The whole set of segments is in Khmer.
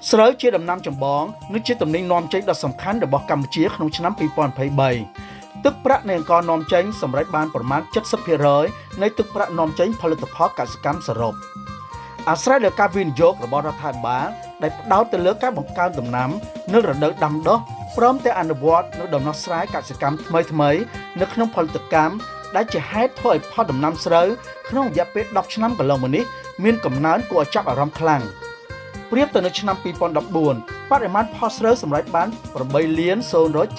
ស្រូវជាដំណាំចម្បងនិងជាទំនិញនាំចេញដ៏សំខាន់របស់កម្ពុជាក្នុងឆ្នាំ2023ទឹកប្រាក់នៃអង្ករនាំចេញសម្រេចបានប្រមាណ70%នៃទឹកប្រាក់នាំចេញផលិតផលកសិកម្មសរុបអាស្រ័យលើការវិនិយោគរបស់រដ្ឋាភិបាលដែលផ្ដោតទៅលើការបង្កើនដំណាំនិងរដូវដាំដុះព្រមទាំងអនុវត្តនូវដំណោះស្រាយកសិកម្មថ្មីៗនៅក្នុងផលិតកម្មដែលជាហេតុធ្វើឲ្យផលដំណាំស្រូវក្នុងរយៈពេល10ឆ្នាំកន្លងមកនេះមានកំណើនគួរឲ្យចាប់អារម្មណ៍ខ្លាំងប្រៀបទៅនៅឆ្នាំ2014បរិមាណផលស្រូវសម្រេចបាន8លាន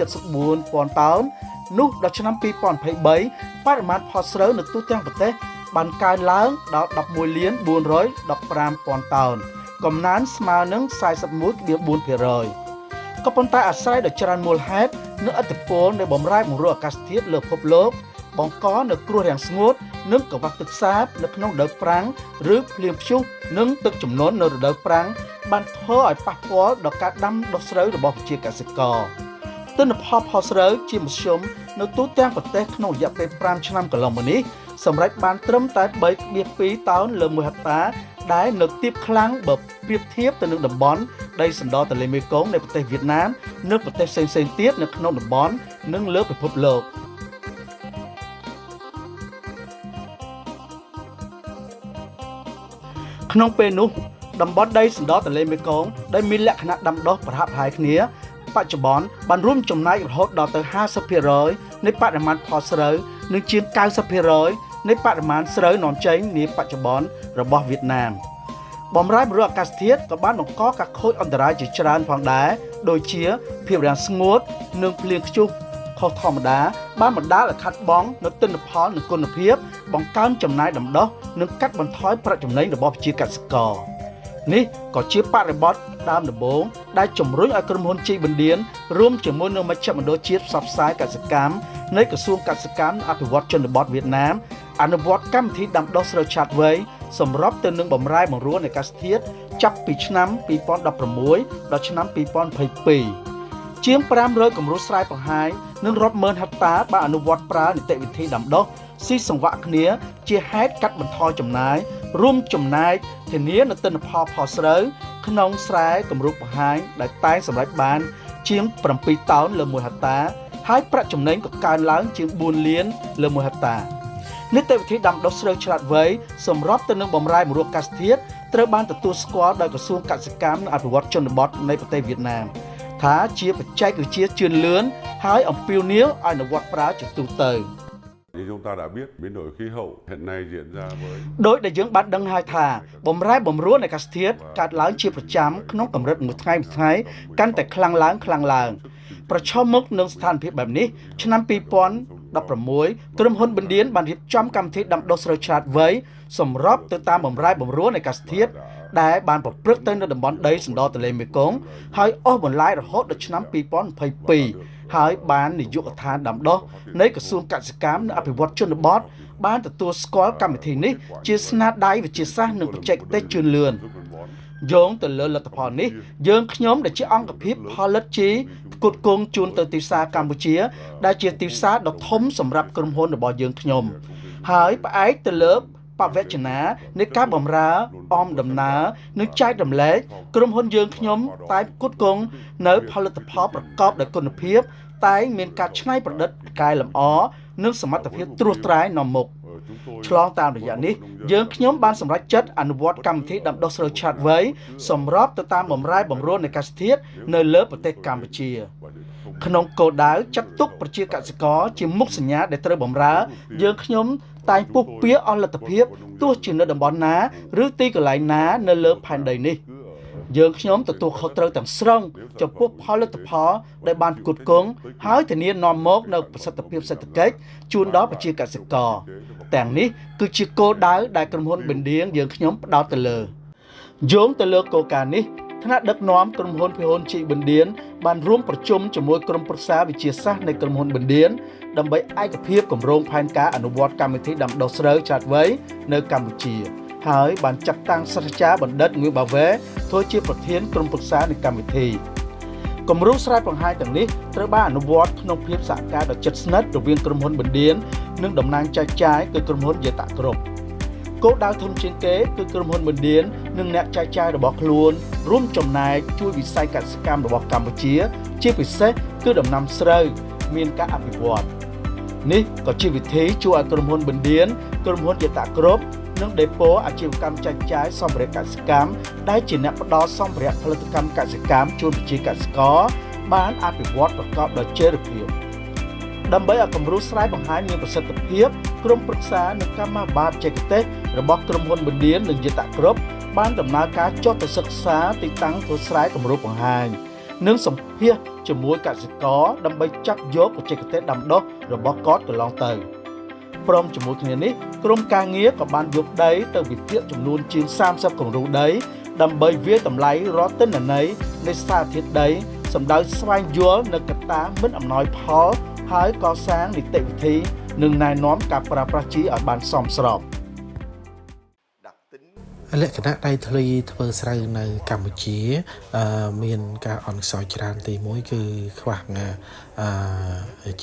074ពាន់តោននោះដល់ឆ្នាំ2023បរិមាណផលស្រូវនៅទូទាំងប្រទេសបានកើនឡើងដល់11លាន415ពាន់តោនកំណើនស្មើនឹង41.4%ក៏ប៉ុន្តែអាស្រ័យដោយច្រើនមូលហេតុនិងឥទ្ធិពលនៃបម្រែបម្រួលអាកាសធាតុលើពិភពលោកបង្កនូវគ្រោះរាំងស្ងួតនិងកង្វះទឹកសាបនៅក្នុងរដូវប្រាំងឬភ្លៀងព្យុះនិងទឹកជំនន់នៅរដូវប្រាំងបានធ្វើឲ្យប៉ះពាល់ដល់ការដាំដុះស្រូវរបស់ប្រជាកសិករទិន្នផលផលស្រូវជាមធ្យមនៅទូទាំងប្រទេសក្នុងរយៈពេល5ឆ្នាំកន្លងមកនេះសម្រេចបានត្រឹមតែ3.2តោនលើ1ហិកតាដែលនៅទាបខ្លាំងបើប្រៀបធៀបទៅនឹងតំបន់ដីសណ្ដទន្លេមេគង្គនៃប្រទេសវៀតណាមនិងប្រទេសផ្សេងៗទៀតនៅក្នុងតំបន់និងលើពិភពលោកក្នុងពេលនោះតំបន់ដីសណ្ដទន្លេមេគង្គដែលមានលក្ខណៈដាំដុះប្រហាក់ប្រហែលគ្នាបច្ចុប្បន្នបានរួមចំណែករហូតដល់ទៅ50%នៃបរិមាណផលស្រូវនិងជាង90%នៃបរិមាណស្រូវនាំចេញនាបច្ចុប្បន្នរបស់វៀតណាមបំរែបំរួលអាកាសធាតុក៏បានបង្កការខូចអន្តរាយជាច្រើនផងដែរដូចជាភាពរាំងស្ងួតនិងភ្លៀងខ្យុះខុសធម្មតាបានបណ្ដាលឲ្យខាត់បងនូវទិន្នផលនិងគុណភាពបង្កើនចំណាយដំដុះនិងកាត់បន្ថយប្រាក់ចំណេញរបស់ប្រជាកសិករនេះក៏ជាបរិបទដើមដំបូងដែលជំរុញឲ្យក្រុមហ៊ុនជីបណ្ឌៀនរួមជាមួយនឹងមជ្ឈមណ្ឌលជាតិផ្សព្វផ្សាយកសិកម្មនៃក្រសួងកសិកម្មអភិវឌ្ឍជនបទវៀតណាមអនុវត្តកម្មវិធីដាំដុះស្រូវឆាតវៃសម្របទៅនឹងបម្រែបម្រួលនៃអាកាសធាតុចាប់ពីឆ្នាំ2016ដល់ឆ្នាំ2022ជាង500គម្រោងស្រែបង្ហាញនិងរាប់ម៉ឺនហិកតាបានអនុវត្តប្រើនីតិវិធីដាំដុះស៊ីសង្វាក់គ្នាជាហេតុកាត់បន្ថយចំណាយរួមចំណែកធានានូវទិន្នផលផលស្រូវក្នុងស្រែគម្រោងបង្ហាញដែលតែងសម្រេចបានជាង7តោនលើ1ហិកតាហើយប្រាក់ចំណេញក៏កើនឡើងជាង4លានលើ1ហិកតានីតិវិធីដាំដុះស្រូវឆ្លាតវៃសម្របទៅនឹងបម្រែបម្រួលអាកាសធាតុត្រូវបានទទួលស្គាល់ដោយក្រសួងកសិកម្មនិងអភិវឌ្ឍជនបទនៃប្រទេសវៀតណាមថាជាបច្ចេកវិទ្យាជឿនលឿនហើយអំពាវនាវឲ្យអនុវត្តប្រើជាទូទៅ Như chúng ta đã biết, biến đổi khí hậu hiện nay diễn ra với ដោយដែលយើងបានដឹងហើយថាបំរែបំរួលនៃអាកាសធាតុកើតឡើងជាប្រចាំក្នុងកម្រិតមួយថ្ងៃមួយថ្ងៃកាន់តែខ្លាំងឡើងខ្លាំងឡើងប្រឈមមុខនឹងស្ថានភាពបែបនេះឆ្នាំ2016ក្រុមហ៊ុនបណ្ឌៀនបានរៀបចំកម្មវិធីដាំដុះស្រូវឆ្លាតវៃសម្របទៅតាមបំរែបំរួលនៃអាកាសធាតុដែលបានប្រព្រឹត្តទៅនៅតំបន់ដីសណ្ដទន្លេមេគង្គហើយអូសបន្លាយរហូតដល់ឆ្នាំ2022ហើយបាននាយកដ្ឋានដាំដុះនៃក្រសួងកសិកម្មនិងអភិវឌ្ឍជនបទបានទទួលស្គាល់កម្មវិធីនេះជាស្នាដៃវិទ្យាសាស្ត្រនិងបច្ចេកទេសជឿនលឿនយោងទៅលើលទ្ធផលនេះយើងខ្ញុំដែលជាអង្គភាពផលិតជីផ្គត់ផ្គង់ជូនទៅទីផ្សារកម្ពុជាដែលជាទីផ្សារដ៏ធំសម្រាប់ក្រុមហ៊ុនរបស់យើងខ្ញុំហើយផ្អែកទៅលើបវចនានៃការបម្រើអមដំណើរនិងចែករំលែកក្រុមហ៊ុនយើងខ្ញុំតែផ្គត់ផ្គង់នៅផលិតផលប្រកបដោយគុណភាពតែងមានការច្នៃប្រឌិតកែលម្អនិងសមត្ថភាពត្រួសត្រាយនាំមុខឆ្លងតាមរយៈនេះយើងខ្ញុំបានសម្រេចចិត្តអនុវត្តកម្មវិធីដាំដុះស្រូវឆាតវៃសម្របទៅតាមបម្រែបម្រួលនៃអាកាសធាតុនៅលើប្រទេសកម្ពុជាក្នុងគោលដៅចាត់ទុកប្រជាកសិករជាមុខសញ្ញាដែលត្រូវបម្រើយើងខ្ញុំតែងពុះពៀអស់លទ្ធភាពទោះជានៅតំបន់ណាឬទីកន្លែងណានៅលើផែនដីនេះយើងខ្ញុំទទួលខុសត្រូវទាំងស្រុងចំពោះផលិតផលដែលបានផ្គត់ផ្គង់ហើយធានានាំមកនូវប្រសិទ្ធភាពសេដ្ឋកិច្ចជូនដល់ប្រជាកសិករទាំងនេះគឺជាគោលដៅដែលក្រុមហ៊ុនបណ្ឌៀងយើងខ្ញុំផ្ដោតទៅលើយោងទៅលើគោលការណ៍នេះថ្នាក់ដឹកនាំក្រុមហ៊ុនភីហ៊ុនជីបណ្ឌៀនបានរួមប្រជុំជាមួយក្រុមប្រឹក្សាវិទ្យាសាស្ត្រនៃក្រុមហ៊ុនបណ្ឌៀនដើម្បីឯកភាពគម្រោងផែនការអនុវត្តកម្មវិធីដាំដុះស្រូវឆ្លាតវៃនៅកម្ពុជាហើយបានចាត់តាំងសាស្ត្រាចារ្យបណ្ឌិតងឿបាវ៉េធ្វើជាប្រធានក្រុមប្រឹក្សានៃកម្មវិធីគម្រោងស្រែបង្ហាញទាំងនេះត្រូវបានអនុវត្តក្នុងភាពសហការដ៏ជិតស្និទ្ធរវាងក្រុមហ៊ុនបណ្ឌៀននិងតំណាងចែកចាយគឺក្រុមហ៊ុនយេតាគ្រប់ គោលដៅធំជាងគេគឺក្រុមហ៊ុនបណ្ឌៀននិងអ្នកចែកចាយរបស់ខ្លួនរួមចំណែកជួយវិស័យកសិកម្មរបស់កម្ពុជា ជាពិសេសគឺដំណាំស្រូវមានការអភិវឌ្ឍនេះក៏ជាវិធីជួយឲ្យក្រុមហ៊ុនបណ្ឌៀនក្រុមហ៊ុនយតាគ្រប់និងដេប៉ូអាជីវកម្មចែកចាយសម្ភារៈកសិកម្មដែលជាអ្នកផ្ដល់សម្ភារៈផលិតកម្មកសិកម្មជូនប្រជាកសិករបានអភិវឌ្ឍប្រកបដោយចីរភាពដើម្បីឲ្យគំរូស្រែបង្ហាញមានប្រសិទ្ធភាពក្រុមប្រឹក្សានិងកម្មាភិបាលបច្ចេកទេសរបស់ក្រុមហ៊ុនបណ្ឌៀននិងយតាគ្រប់បានដំណើរការចុះទៅសិក្សាទីតាំងធ្វើស្រែគំរូបង្ហាញនិងសម្ភាសជាមួយកសិករដើម្បីចាប់យកបច្ចេកទេសដាំដុះរបស់គាត់កន្លងទៅព្រមជាមួយគ្នានេះក្រុមការងារក៏បានយកដីទៅវិភាគចំនួនជាង30គំរូដីដើម្បីវាយតម្លៃរាល់ទិន្នន័យនៃសារធាតុដីសម្ដៅស្វែងយល់នៅកត្តាមិនអំណោយផលហើយកសាងនីតិវិធីនិងណែនាំការប្រើប្រាស់ជីឲ្យបានសមស្រប លក្ខណៈដីធ្លីធ្វើស្រូវនៅកម្ពុជាមានការអន់ខ្សោយច្រើនទី1គឺខ្វះ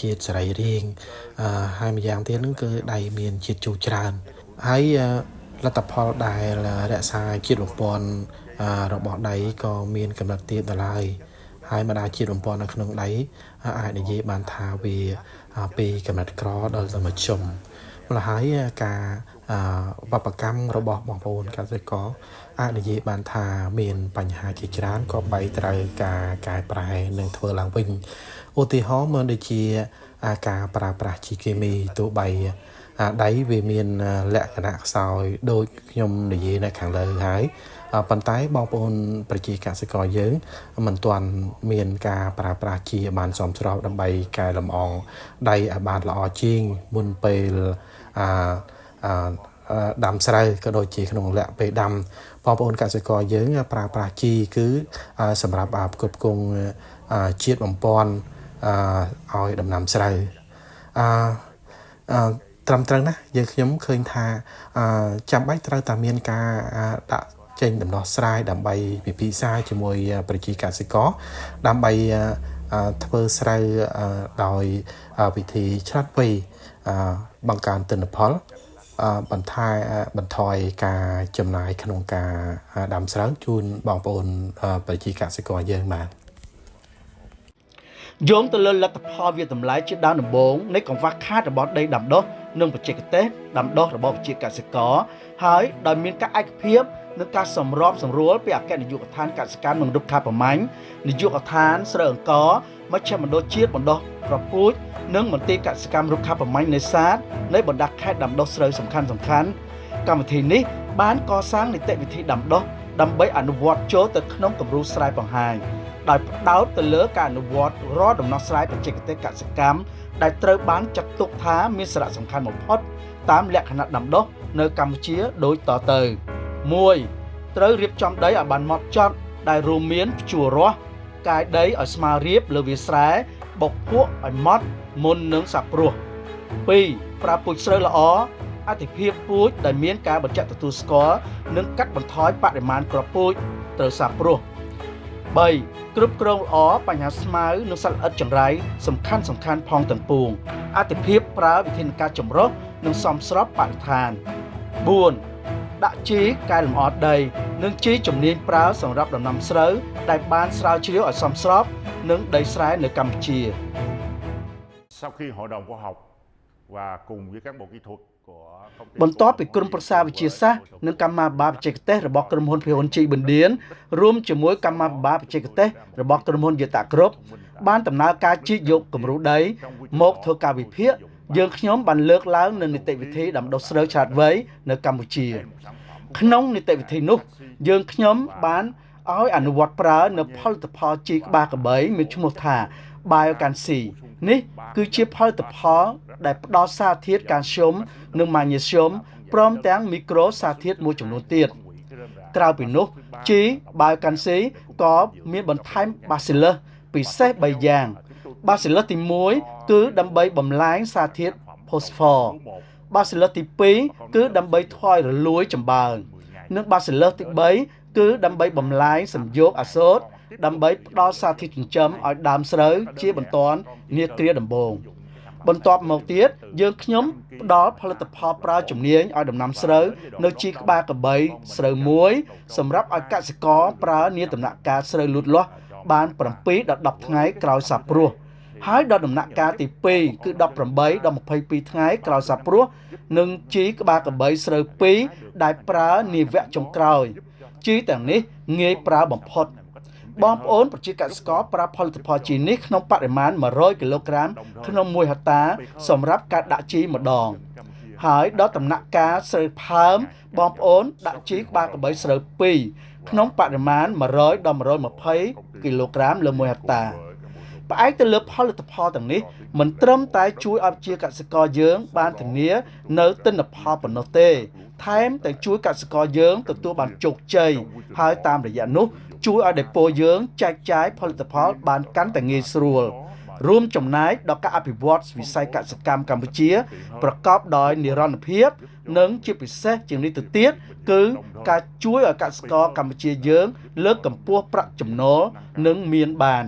ជាតិសរីរាង្គហើយម្យ៉ាងទៀតហ្នឹងគឺដីមានជាតិជូរច្រើនហើយលទ្ធផលដែលរក្សាជាតិបំពន់របស់ដីក៏មានកម្រិតទាបដល់ហើយហើយម្ដាជាតិបំពន់នៅក្នុងដីអាចនិយាយបានថាវាពីកម្រិតក្រដល់ទៅមធ្យមម្ល៉េះហើយការវប្បកម្មរបស់បងប្អូនកសិករអាចនិយាយបានថាមានបញ្ហាជាច្រើនក៏បីត្រូវការកែប្រែនិងធ្វើឡើងវិញឧទាហរណ៍មើលដូចជាការប្រើប្រាស់ជីគីមីទោះបីដីវាមានលក្ខណៈខ្សោយដូចខ្ញុំនិយាយនៅខាងលើហើយប៉ុន្តែបងប្អូនប្រជាកសិករយើងមិនទាន់មានការប្រើប្រាស់ជីឲ្យបានសមស្របដើម្បីកែលម្អដីឲ្យបានល្អជាងមុនពេលដាំស្រូវក៏ដូចជាក្នុងលក្ខពេលដាំបងប្អូនកសិករយើងប្រើប្រាស់ជីគឺសម្រាប់ផ្គត់ផ្គង់ជាតិបំពន់ឲ្យដំណាំស្រូវត្រឹមត្រូវណាស់យើងខ្ញុំឃើញថាចាំបាច់ត្រូវតែមានការដាក់ចេញដំណោះស្រាយដើម្បីពិភាក្សាជាមួយប្រជាកសិករដើម្បីធ្វើស្រូវដោយវិធីឆ្លាតវៃបង្កើនទិន្នផលបន្ថយការចំណាយក្នុងការដាំស្រូវជូនបងប្អូនប្រជាកសិករយើងបាទយោងទៅលើលទ្ធផលវាតម្លៃជាដើមដំបូងនៃកង្វះខាតរបស់ដីដាំដុះនិងបច្ចេកទេសដាំដុះរបស់ប្រជាកសិករហើយដោយមានការឯកភាពនិងការសម្របសម្រួលពីអគ្គនាយកដ្ឋានកសិកម្មនិងរុក្ខាប្រមាញ់នាយកដ្ឋានស្រូវអង្ករមជ្ឈមណ្ឌលជាតិបណ្ដុះគ្រាប់ពូជនិងមន្ទីរកសិកម្មរុក្ខាប្រមាញ់នេសាទនៃបណ្ដាខេត្តដាំដុះស្រូវសំខាន់កម្មវិធីនេះបានកសាងនីតិវិធីដាំដុះដើម្បីអនុវត្តចូលទៅក្នុងគំរូស្រែបង្ហាញដោយផ្ដោតទៅលើការអនុវត្តរាល់ដំណោះស្រាយបច្ចេកទេសកសិកម្មដែលត្រូវបានចាត់ទុកថាមានសារៈសំខាន់បំផុតតាមលក្ខណៈដាំដុះនៅកម្ពុជាដូចតទៅ1ត្រូវរៀបចំដីឲ្យបានហ្មត់ចត់ដែលរួមមានភ្ជួររាស់កាយដីឲ្យស្មើរាបលើវាលស្រែបុកភក់ឲ្យម៉ត់មុននឹងសាប់ព្រោះ2ប្រើពូជស្រូវល្អអតិភិបពូជដែលមានការបញ្ជាក់ទទួលស្គាល់និងកាត់បន្ថយបរិមាណគ្រាប់ពូជត្រូវសាប់ព្រោះ3គ្រប់គ្រងល្អបញ្ហាស្មៅនិងសត្វល្អិតចង្រៃសំខាន់ផងទាំងពួងអតិភិបប្រើវិធានការចម្រុះនិងសមស្របបរិស្ថាន4ដាក់ជីកែលម្អដីនិងជីជំនាញប្រើសម្រាប់ដំណាំស្រូវដែលបានស្រាវជ្រាវឲ្យសមស្របនិងដីស្រែនៅកម្ពុជា Sau khi hội đồng khoa học và cùng với các bộ kỹ thuật បន្ទាប់ពីក្រុមប្រឹក្សាវិទ្យាសាស្ត្រនិងកម្មាភិបាលបច្ចេកទេសរបស់ក្រុមហ៊ុនភីហ៊ុនជីបណ្ឌៀនរួមជាមួយកម្មាភិបាលបច្ចេកទេសរបស់ក្រុមហ៊ុនយតាគ្រប់បានដំណើរការជីកយកគំរូដីមកធ្វើការវិភាគយើងខ្ញុំបានលើកឡើងនូវនីតិវិធីដាំដុះស្រូវឆ្លាតវៃនៅកម្ពុជាក្នុងនីតិវិធីនោះយើងខ្ញុំបានឲ្យអនុវត្តប្រើនៅផលិតផលជីក្បាលក្របីមានឈ្មោះថា Biocansi នេះគឺជាផលិតផលដែលផ្ដល់សារធាតុកាល់ស្យូមនិងម៉ាញ៉េស្យូមព្រមទាំងមីក្រូសារធាតុមួយចំនួនទៀតក្រៅពីនោះជី Biocansi ក៏មានបន្ថែមបាស៊ីលឹសពិសេស3យ៉ាងបាស៊ីលឹសទី1គឺដើម្បីបំលែងសារធាតុផូស្ហ្វរបាស៊ីលឹសទី2គឺដើម្បីថយរលួយចំបើងនិងបាស៊ីលឹសទី3គឺដើម្បីបំលែងសំយោគអាសូតដើម្បីផ្ដល់សារធាតុចិញ្ចឹមឲ្យដើមស្រូវជាបន្ទាន់នាគ្រាដំបូង បន្ទាប់មកទៀតយើងខ្ញុំផ្ដល់ផលិតផលប្រើជំនាញឲ្យដំណាំស្រូវនៅជីក្បាលក្របីស្រូវមួយសម្រាប់ឲ្យកសិករប្រើនាដំណាក់កាលស្រូវលូតលាស់បាន7ដល់10ថ្ងៃក្រោយសាបព្រោះហើយដល់ដំណាក់កាលទី2គឺ18ដល់22ថ្ងៃក្រោយសាបព្រោះនិងជីក្បាលក្របីស្រូវ2ដែលប្រើនាវគ្គចុងក្រោយជីទាំងនេះងាយប្រើបំផុតបងប្អូនប្រជាកសិករប្រើផលិតផលជីនេះក្នុងបរិមាណ100គីឡូក្រាមក្នុង1ហិកតាសម្រាប់ការដាក់ជីម្ដងហើយដល់ដំណាក់កាលស្រូវផើមបងប្អូនដាក់ជីក្បាលក្របីស្រូវ2ក្នុងបរិមាណ100ដល់120គីឡូក្រាមលើ1ហិកតាផ្អែកទៅលើផលិតផលទាំងនេះមិនត្រឹមតែជួយឲ្យប្រជាកសិករយើងបានធានានៅទិន្នផលប៉ុណ្ណោះទេថែមទាំងជួយកសិករយើងទទួលបានជោគជ័យហើយតាមរយៈនោះជួយឲ្យដេប៉ូយើងចែកចាយផលិតផលបានកាន់តែងាយស្រួលរួមចំណែកដល់ការអភិវឌ្ឍវិស័យកសិកម្មកម្ពុជាប្រកបដោយនិរន្តរភាពនិងជាពិសេសជាងនេះទៅទៀតគឺការជួយឲ្យកសិករកម្ពុជាយើងលើកកម្ពស់ប្រាក់ចំណូលនិងមានបាន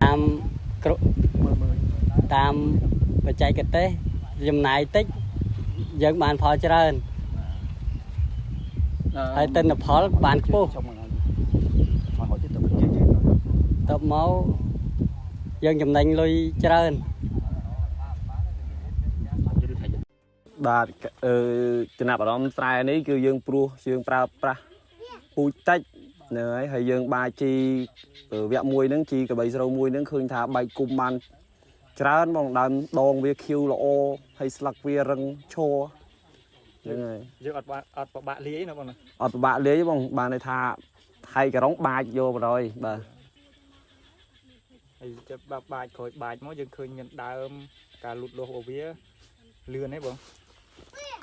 តាមតាមបច្ចេកទេសចំណាយតិចយើងបានផលច្រើនហើយទិន្នផលបានខ្ពស់តបមកយើងចំណេញលុយច្រើន បាទចំណាប់អារម្មណ៍ស្រែនេះគឺយើងព្រោះយើងប្រើប្រាស់ពូជតិចហ្នឹងហើយហើយយើងបាយជីវគ្គមួយហ្នឹងជីក្របីស្រូវមួយហ្នឹងឃើញថាបែកគុំបានច្រើនបងដើមដងវាខៀវល្អហើយស្លឹកវារឹងឈរហ្នឹងហើយ យើងអត់អត់ពិបាកលាយណាបង អត់ពិបាកលាយបងបានន័យថាហែកករងបាចយកបណ្ដោយបាទ ហើយចាប់បាចក្រោយបាចមកយើងឃើញមានដើមការលូតលាស់របស់វាលឿនទេបង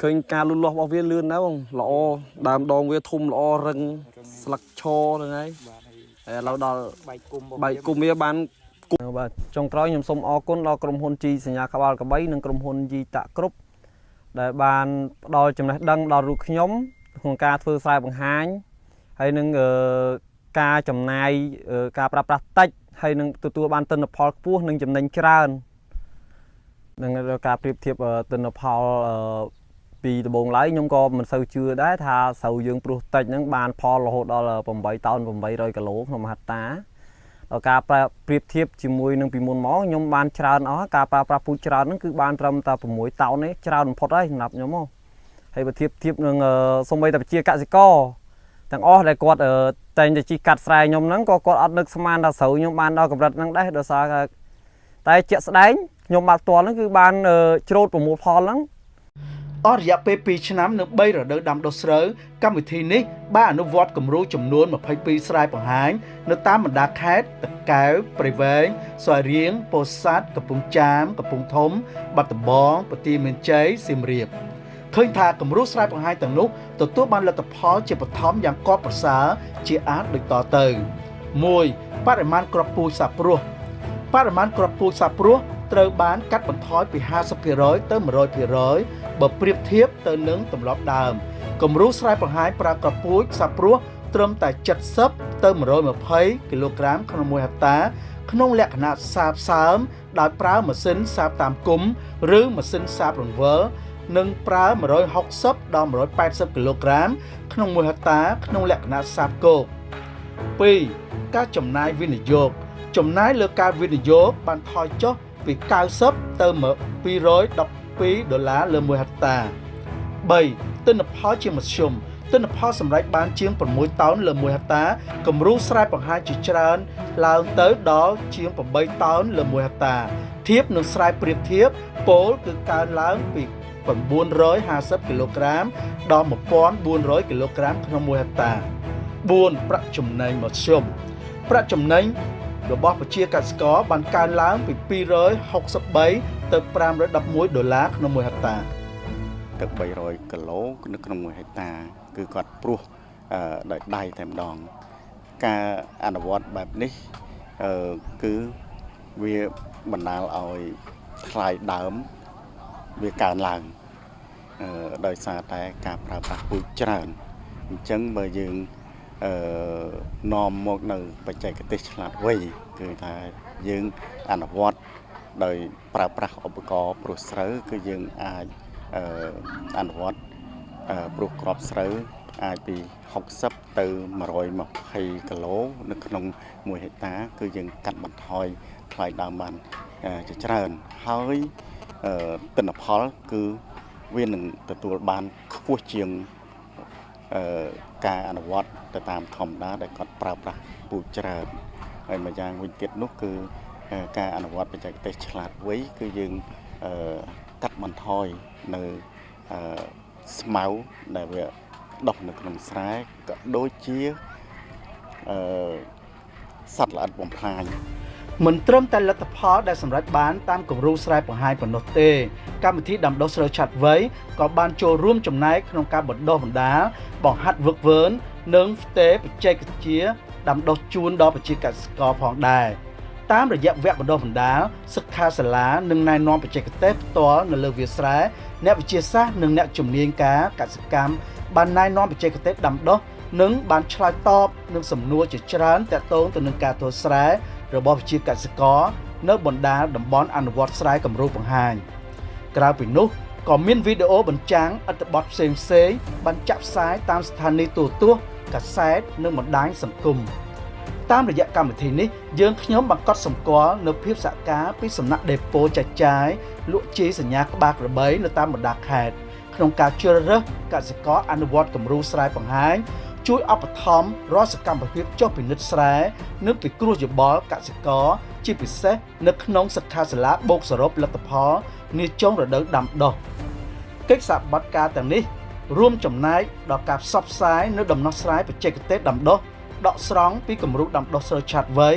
ឃើញការលូតលាស់របស់វាលឿនណាស់បងល្អដើមដងវាធំល្អរឹងស្លឹកឈរហ្នឹងហើយ បាទ ហើយឥឡូវដល់ បែកគុំ បែកគុំវាបានបាទចុងក្រោយខ្ញុំសូមអរគុណដល់ក្រុមហ៊ុនជីសញ្ញាក្បាលក្របីនិងក្រុមហ៊ុនយីតាក់គ្រប់ដែលបានផ្ដល់ចំណេះដឹងដល់រូបខ្ញុំក្នុងការធ្វើស្រែបង្ហាញហើយនឹងការចំណាយការប្រើប្រាស់តិចហើយនឹងទទួលបានទិន្នផលខ្ពស់និងចំណេញច្រើននឹងការប្រៀបធៀបទិន្នផលពីដំបូងឡើយខ្ញុំក៏មិនសូវជឿដែរថាស្រូវយើងព្រោះតិចហ្នឹងបានផលរហូតដល់8តោន800គីឡូក្នុងមួយហិកតាដល់ការប្រៀបធៀបជាមួយនឹងពីមុនមកខ្ញុំបានច្រើនអស់ការប្រើប្រាស់ពូជច្រើនហ្នឹងគឺបានត្រឹមតែ6តោនទេច្រើនបំផុតហើយសម្រាប់ខ្ញុំហ៎ហើយបើធៀបធៀបនឹងសូម្បីតែប្រជាកសិករទាំងអស់ដែលគាត់តែងតែជិះកាត់ស្រែខ្ញុំហ្នឹងក៏គាត់អត់នឹកស្មានថាស្រូវខ្ញុំបានដល់កម្រិតហ្នឹងដែរដោយសារតែជាក់ស្ដែងខ្ញុំបានផ្ទាល់ហ្នឹងគឺបានច្រូតប្រមូលផលហ្នឹង អស់រយៈពេល2ឆ្នាំនិង3រដូវដាំដុះស្រូវកម្មវិធីនេះបានអនុវត្តគំរូចំនួន22ស្រែបង្ហាញនៅតាមបណ្ដាខេត្តតាកែវព្រៃវែងស្វាយរៀងពោធិ៍សាត់កំពង់ចាមកំពង់ធំបាត់ដំបងបន្ទាយមានជ័យសៀមរាបឃើញថាគំរូស្រែបង្ហាញទាំងនោះទទួលបានលទ្ធផលជាបឋមយ៉ាងគាប់ប្រសើរជាអាចដូចតទៅ1បរិមាណគ្រាប់ពូជសាព្រោះបរិមាណគ្រាប់ពូជសាព្រោះត្រូវបានកាត់បន្ថយពី 50% ទៅ 100% បើប្រៀបធៀបទៅនឹងទម្លាប់ដើមគំរូស្រែបង្ហាញប្រើគ្រាប់ពូជសាព្រោះត្រឹមតែ70ទៅ120គីឡូក្រាមក្នុង1ហិកតាក្នុងលក្ខណៈសាបសើមដោយប្រើម៉ាស៊ីនសាបតាមគុំឬម៉ាស៊ីនសាបរង្វិលនិងប្រើ160ដល់180គីឡូក្រាមក្នុង1ហិកតាក្នុងលក្ខណៈសាបគោក2ការចំណាយវិនិយោគចំណាយលើការវិនិយោគបានថយចុះពី90ទៅ212ដុល្លារលើ1ហិកតា3ទិន្នផលជាមធ្យមទិន្នផលសម្រេចបានជាង6តោនលើ1ហិកតាគំរូស្រែបង្ហាញជាច្រើនឡើងទៅដល់ជាង8តោនលើ1ហិកតាធៀបនឹងស្រែប្រៀបធៀបពោលគឺកើនឡើងពី950គីឡូក្រាមដល់1400គីឡូក្រាមក្នុង1ហិកតា4ប្រាក់ចំណេញមធ្យមប្រាក់ចំណេញរបស់ប្រជាកសិករបានកើនឡើងពី263ទៅ511ដុល្លារក្នុង1ហិកតា ទៅ300គីឡូនៅក្នុង1ហិកតាគឺគាត់ព្រោះដោយដៃតែម្ដងការអនុវត្តបែបនេះគឺវាបណ្ដាលឲ្យថ្លៃដើមវាកើនឡើងដោយសារតែការប្រើប្រាស់ពូជច្រើនអញ្ចឹងបើយើងនាំមកនៅបច្ចេកទេសឆ្លាតវៃគឺថាយើងអនុវត្ត ដោយប្រើប្រាស់ឧបករណ៍ព្រោះស្រូវគឺយើងអាចអនុវត្តព្រោះគ្រាប់ស្រូវអាចពី60ទៅ120គីឡូនៅក្នុង1ហិកតាគឺយើងកាត់បន្ថយថ្លៃដើមបានជាច្រើនហើយទិន្នផលគឺវានឹងទទួលបានខ្ពស់ជាងការអនុវត្តទៅតាមធម្មតាដែលគាត់ប្រើប្រាស់ពូជច្រើនហើយមួយយ៉ាងវិញទៀតនោះគឺការអនុវត្តបច្ចេកទេសឆ្លាតវៃគឺយើងកាត់បន្ថយនៅស្មៅដែលវាដុះនៅក្នុងស្រែក៏ដូចជាសត្វល្អិតបំផ្លាញ មិនត្រឹមតែលទ្ធផលដែលសម្រេចបានតាមគំរូស្រែបង្ហាញប៉ុណ្ណោះទេកម្មវិធីដាំដុះស្រូវឆាត់វៃក៏បានចូលរួមចំណែកក្នុងការបណ្ដុះបណ្ដាលបង្ហាត់វឹកវើនិងផ្ទេរបច្ចេកវិទ្យាដាំដុះជូនដល់ប្រជាកសិករផងដែរតាមរយៈវគ្គបណ្ដុះបណ្ដាលសិក្ខាសាលានិងណែនាំបច្ចេកទេសផ្ទាល់នៅលើវាលស្រែអ្នកវិទ្យាសាស្ត្រនិងអ្នកជំនាញការកសិកម្មបានណែនាំបច្ចេកទេសដាំដុះនិងបានឆ្លើយតបនឹងសំណួរជាច្រើនទាក់ទងទៅនឹងការធ្វើស្រែរបស់ប្រជាកសិករនៅបណ្ដាតំបន់អនុវត្តស្រែគំរូបង្ហាញក្រៅពីនោះក៏មានវីដេអូបញ្ចាំងអត្ថបទផ្សេងៗបានចាក់ផ្សាយតាមស្ថានីយ៍ទូរទស្សន៍កាសែតនិងបណ្ដាញសង្គមតាមរយៈកម្មវិធីនេះយើងខ្ញុំបានកត់សម្គាល់នៅភាពសហការពីសំណាក់ដេប៉ូចែកចាយលក់ជីសញ្ញាក្បាលក្របីនៅតាមបណ្ដាខេត្តក្នុងការជ្រើសរើសកសិករអនុវត្តគំរូស្រែបង្ហាញជួយឧបត្ថម្ភរាល់សកម្មភាពចុះពិនិត្យស្រែនិងពិគ្រោះយោបល់កសិករជាពិសេសនៅក្នុងសិក្ខាសាលាបូកសរុបលទ្ធផលនាចុងរដូវដាំដុះកិច្ចសហប្រតិបត្តិការទាំងនេះរួមចំណែកដល់ការផ្សព្វផ្សាយនៅដំណោះស្រាយបច្ចេកទេសដាំដុះដកស្រង់ពីគំរូដាំដុះស្រូវឆាត់វៃ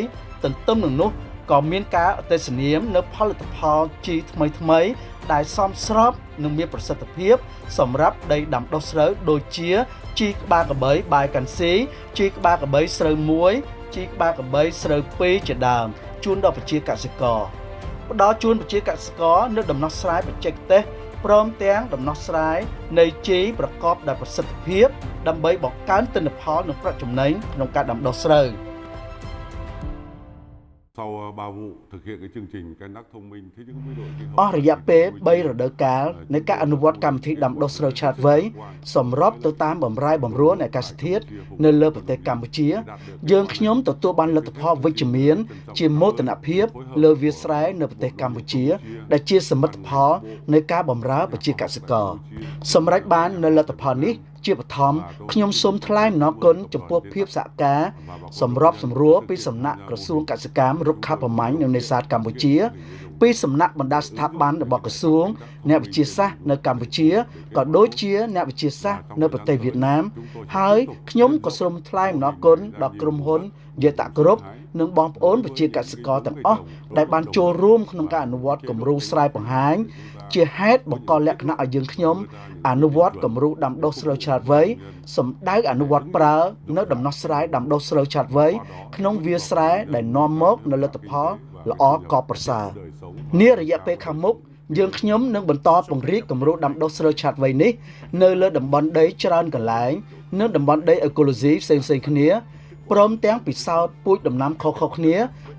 ទន្ទឹមនឹងនោះក៏មានការអតិសនាមនៅផលិតផលជីថ្មីៗដែលសមស្របនិងមានប្រសិទ្ធភាពសម្រាប់ដីដាំដុះស្រូវដូចជាជីក្បាលក្របីបាយកាន់ស៊ីជីក្បាលក្របីស្រូវ1ជីក្បាលក្របីស្រូវ2ជាដើមជូនដល់ប្រជាកសិករផ្ដល់ជូនប្រជាកសិករនៅដំណោះស្រាយបច្ចេកទេសព្រមទាំងដំណោះស្រាយនៃជីប្រកបដោយប្រសិទ្ធភាពដើម្បីបង្កើនទិន្នផលនិងប្រាក់ចំណេញក្នុងការដាំដុះស្រូវ Sau 3 vụ thực hiện cái chương trình canh tác thông minh thích ứng với biến đổi khí hậu អស់រយៈពេល3រដូវកាលនៃការអនុវត្តកម្មវិធីដាំដុះស្រូវឆាតវៃសម្របទៅតាមបំរែបំរួលនៃអាកាសធាតុនៅលើប្រទេសកម្ពុជាយើងខ្ញុំទទួលបានលទ្ធផលវិជ្ជមានជាមោទនភាពលើវាលស្រែនៅប្រទេសកម្ពុជាដែលជាសមិទ្ធផលនៃការបម្រើប្រជាកសិករសម្រេចបាននៅលទ្ធផលនេះជាបឋមខ្ញុំសូមថ្លែងអំណរគុណចំពោះភាពសហការសម្របសម្រួលពីសំណាក់ក្រសួងកសិកម្មរុក្ខាប្រមាញ់និងនេសាទកម្ពុជាពីសំណាក់បណ្ដាស្ថាប័នរបស់ក្រសួងអ្នកវិទ្យាសាស្ត្រនៅកម្ពុជាក៏ដូចជាអ្នកវិទ្យាសាស្ត្រនៅប្រទេសវៀតណាមហើយខ្ញុំក៏សូមថ្លែងអំណរគុណដល់ក្រុមហ៊ុនយេតាគ្រប់និងបងប្អូនប្រជាកសិករទាំងអស់ដែលបានចូលរួមក្នុងការអនុវត្តគំរូស្រែបង្ហាញជាហេតុបង្កលក្ខណៈឲ្យយើងខ្ញុំអនុវត្តគំរូដាំដុះស្រូវឆ្លាតវៃសម្ដៅអនុវត្តប្រើនៅដំណោះស្រាយដាំដុះស្រូវឆ្លាតវៃក្នុងវាលស្រែដែលនាំមកនូវលទ្ធផលល្អកបប្រសើរនារយៈពេលខាងមុខយើងខ្ញុំនឹងបន្តពង្រីកគំរូដាំដុះស្រូវឆ្លាតវៃនេះនៅលើតំបន់ដីច្រើនកន្លែងនិងតំបន់ដីអេកូឡូស៊ីផ្សេងៗគ្នាព្រមទាំងពិសោធន៍ពូជដំណាំខុសៗគ្នា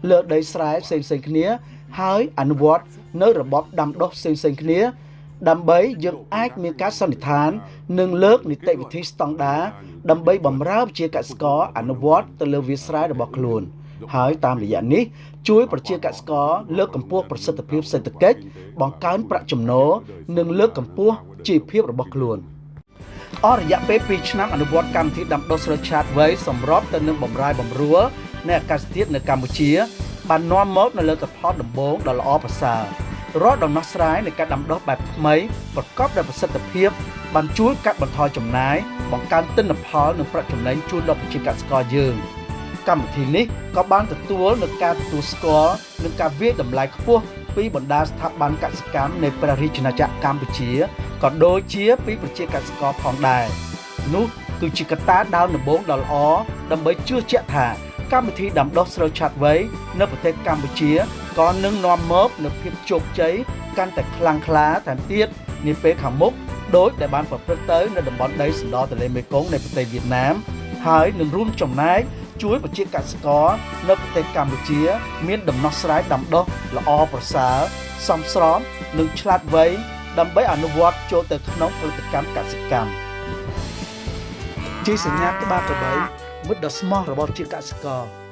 លើដីស្រែផ្សេងៗគ្នាហើយអនុវត្តនៅរបបដាំដុះផ្សេងៗគ្នាដើម្បីយើងអាចមានការសន្និដ្ឋាននិងលើកនីតិវិធីស្តង់ដារដើម្បីបម្រើប្រជាកសិករអនុវត្តទៅលើវាលស្រែរបស់ខ្លួនហើយតាមរយៈនេះជួយប្រជាកសិករលើកកម្ពស់ប្រសិទ្ធភាពសេដ្ឋកិច្ចបង្កើនប្រាក់ចំណូលនិងលើកកម្ពស់ជីវភាពរបស់ខ្លួនអស់រយៈពេល2ឆ្នាំអនុវត្តកម្មវិធីដាំដុះស្រូវឆាតវៃសម្របទៅនឹងបំរែបំរួលនៃអាកាសធាតុនៅកម្ពុជាបាននាំមកនូវលទ្ធផលដំបូងដ៏ល្អប្រសើររាល់ដំណោះស្រាយនៃការដាំដុះបែបថ្មីប្រកបដោយប្រសិទ្ធភាពបានជួយកាត់បន្ថយចំណាយបង្កើនទិន្នផលនិងប្រាក់ចំណេញជូនដល់ប្រជាកសិករយើងកម្មវិធីនេះក៏បានទទួលនូវការទទួលស្គាល់និងការវាយតម្លៃខ្ពស់ពីបណ្ដាស្ថាប័នកសិកម្មនៃព្រះរាជាណាចក្រកម្ពុជាក៏ដូចជាពីប្រជាកសិករផងដែរនោះគឺជាកត្តាដើមដំបូងដ៏ល្អដើម្បីជឿជាក់ថាកម្មវិធីដាំដុះស្រូវឆាត់វៃនៅប្រទេសកម្ពុជាក៏នឹងនាំមកនូវភាពជោគជ័យកាន់តែខ្លាំងក្លាថែមទៀតនាពេលខាងមុខដោយដែលបានប្រព្រឹត្តទៅនៅតំបន់ដីសណ្ដទន្លេមេគង្គនៃប្រទេសវៀតណាមហើយនឹងរួមចំណែក ជួយប្រជាកសិករនៅប្រទេសកម្ពុជា មានដំណោះស្រាយដាំដុះល្អប្រសើរសមស្របនិងឆ្លាតវៃដើម្បីអនុវត្តចូលទៅក្នុងផលិតកម្មកសិកម្មជាសញ្ញាក្បាលក្របីមិត្តដ៏ស្មោះរបស់ជាកសិករ។